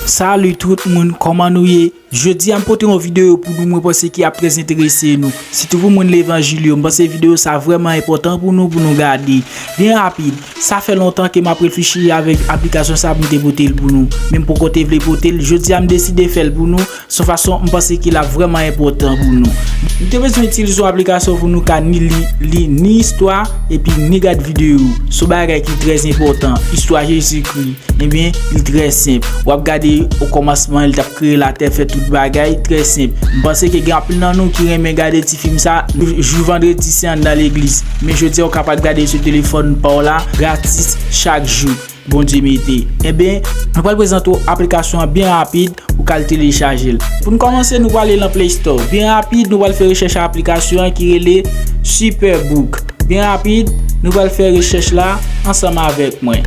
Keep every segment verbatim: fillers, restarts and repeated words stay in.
Salut tout moun, kòman nou ye? Jodi a m pote yon videyo pou nou, mwen panse ki ap trè enterese nou. Sitou pou moun levanjil yo, m panse videyo sa vrèman enpòtan pou nou, pou nou gade. Byen rapid, sa fè lontan ke m ap reflechi avèk aplikasyon sa pou m te pote l pou nou. Men m poko te vle pote l, jodi a m deside fè l pou nou. Se yon fason m panse ke l ap vrèman enpòtan pou nou. Nou te bezwen itilize yon aplikasyon pou nou ka ni li, li ni istwa epi ni gad videyo sou bagay ki trè enpòtan, istwa Jezikri. Ebyen, li trè senp. W ap gade okòmansman, li t ap kreye latè, fè tout bagay, trè senp. M panse ke gen anpil nan nou ki renmen gade ti fim sa, jou vandredi se anndan legliz. Men jodi a, w kapab gade sou telefòn pa w la, gratis, chak jou. Bondye mete. Enben, mwen pral prezante w aplikasyon an byen rapid, ou ka al telechaje l. Pou n kòmanse, nou prale nan Play Store. Byen rapid, nou pral fè rechèch aplikasyon an ki rele Superbook. Byen rapid, nou pral fè rechèch la ansanm avèk mwen.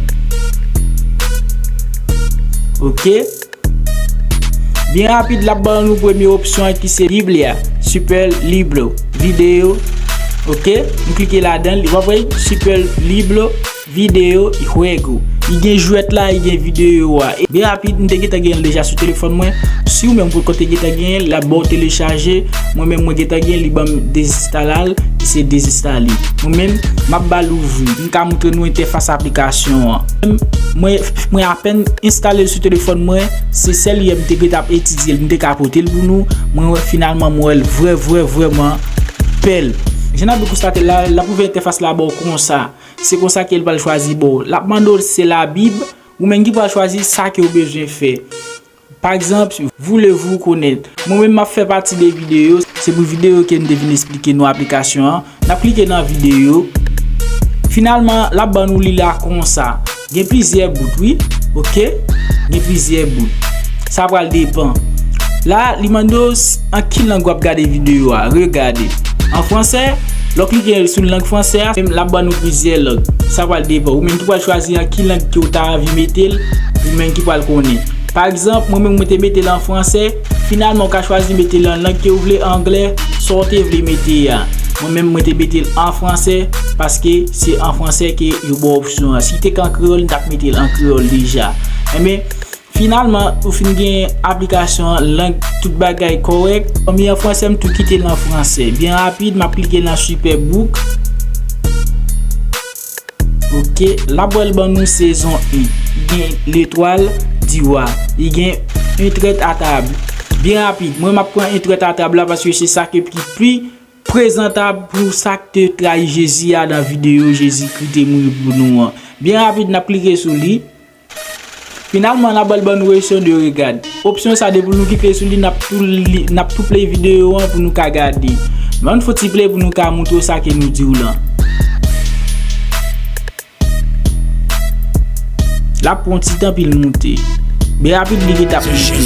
Oke. Byen rapid, l ap ban nou premye opsyon an ki se Biblia, Super Libro, Video. Oke, nou klike ladan l, w ap wè Super Libro, Video y Juego. Li gen jwèt la, li gen videyo a. E byen rapid, m te gentan gen l deja sou telefòn mwen. Si w menm poko te gentan genyen l, l ap ba w telechaje. Mwen menm, mwen gentan gen l, li ban m dezinstalal, li se dezinstalé. Mwen menm, m ap ba l ouvri. M ka montre nou entèfas aplikasyon an. Mwen, mwen apèn enstale l sou telefòn mwen, se sèl yè m te gentan ap etidye l, m te ka pote l pou nou. Mwen wè finalman, mwen wè l vrè, vrè, vrèman bèl. Jan n ap konstate la, l ap ouvè entèfas la ba w konsa. Se konsa ke l pral chwazi ba w. L ap mande w se Labib, ou menm ki pral chwazi sa ke w bezwen fè. Pa egzanp, voulez-vous connaître. Mwen menm m ap fè pati de videyo, se pou videyo ke m te vin esplike nou aplikasyon an. N ap klike nan videyo. Finalman, l ap ban nou li la konsa. Gen plizyè bout, wi. Oke? Gen plizyè bout. Sa pral depan. La, li mande w s-, an ki lang w ap gade videyo a. Regarder. An fransè, lè w klike sou lang fransè a, l ap ban nou plizyè lang. Sa pral depan. Ou menm ki pral chwazi an ki lang ke w ta anvi mete l, ou menm ki pral konnen. Pa egzanp, mwen menm mwen te mete l an fransè, finalman w ka chwazi mete l an lang ke w vle, anglè, sa w te vle mete a. Mwen menm mwen te mete l an fransè, paske se an fransè ke yo ba w opsyon an. Si te k an kreyòl, m t ap mete l an kreyòl deja. Enben, finalman, ou fin gen aplikasyon an, lang, tout bagay kòrèk. Kòm li an fransè, m tou kite l an fransè. Byen rapid, m ap klike nan Superbook. Oke, l ap pral ban nou sezon en. Li gen Letwal di Wa. Li gen Un traître à table. Byen rapid, mwen m ap pran Un traître à table la paske se sa ke ki pi prezantab pou sa k te trayi Jezi a nan videyo Jezikri te mouri pou nou an. Byen rapid, n ap klike sou li. Finalman, n ap pral ban nou opsyon de regard. Opsyon sa, depi nou kite sou li, n ap tou li, n ap tou play videyo an pou nou ka gade. Ban n fon ti play pou nou ka montre w sa ke nou di w lan. L ap pran ti tan pou l moute. Byen rapid, li gentan ap moute.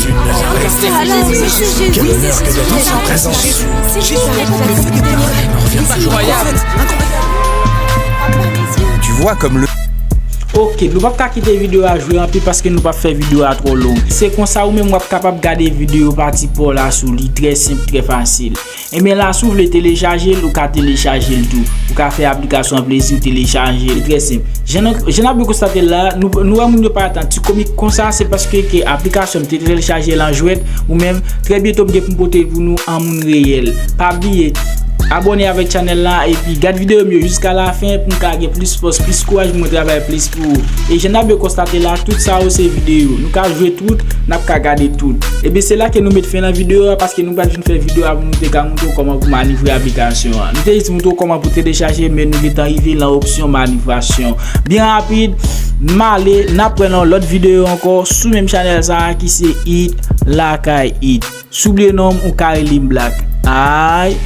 Tu vois comme le Ok, nou p ap ka kite videyo a jwe anpil paske nou p ap fè videyo a twò long. Se konsa ou menm w ap kapab gade videyo pati pa w la sou li, trè senp, trè fasil. Ebyen la, si w vle telechaje l, ou ka telechaje l tou. Ou ka fè aplikasyon an plezi w telechaje l, trè senp. Jan n, jan n ap byen konstate l la, nou, nou wè moun yo pa atann ti komik konsa, se paske ke aplikasyon m te telechaje l an jwèt, ou menm, trè byento m gen pou m pote l pou nou an moun reyèl. Pa bliye, abòne avèk chanèl la, epi gad videyo m yo jiska lafen pou m ka gen plis fòs, plis kouraj pou mwen travay plis pou ou. E jan n ap byen konstate la, tout sa yo se videyo. Nou ka jwe tout, n ap ka gade tout. Ebyen, se la ke nou met fen nan videyo a, paske nou pa t vin fè videyo a pou nou te ka montre w kòman pou manevre aplikasyon an. Nou te jis montre w kòman pou telechaje, men nou gentan rive nan opsyon manevrasyon. Byen rapid, m ale, n ap wè nan lòt videyo ankò sou menm chanèl sa a ki se It Lakay It. Si w bliye non m, ou ka rele m Black. Ay,